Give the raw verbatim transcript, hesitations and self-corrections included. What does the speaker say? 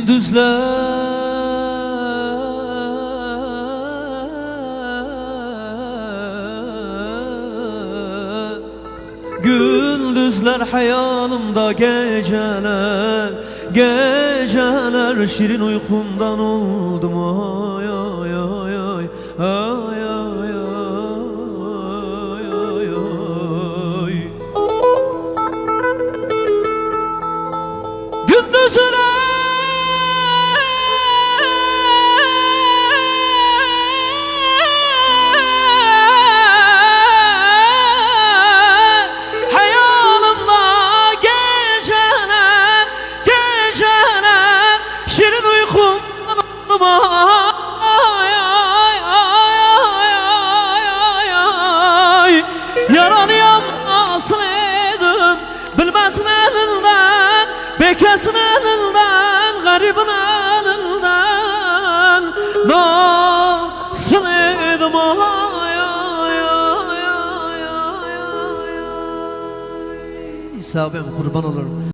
Gündüzler, gündüzler hayalımda geceler, geceler şirin uykumdan oldum ay ay ay ay. Ay ay ay ay ay. Gündüzüne hayalımda geceler, geceler şirin uykum Ay, ay, ay, ay, ay, ay. Yaranıyam nasıl edin, bilmezin elinden, bekesine elinden, garibin elinden. Nasıl edin, ay, ay, ay, ay, ay, ay, ay. İsa ben kurban olurum.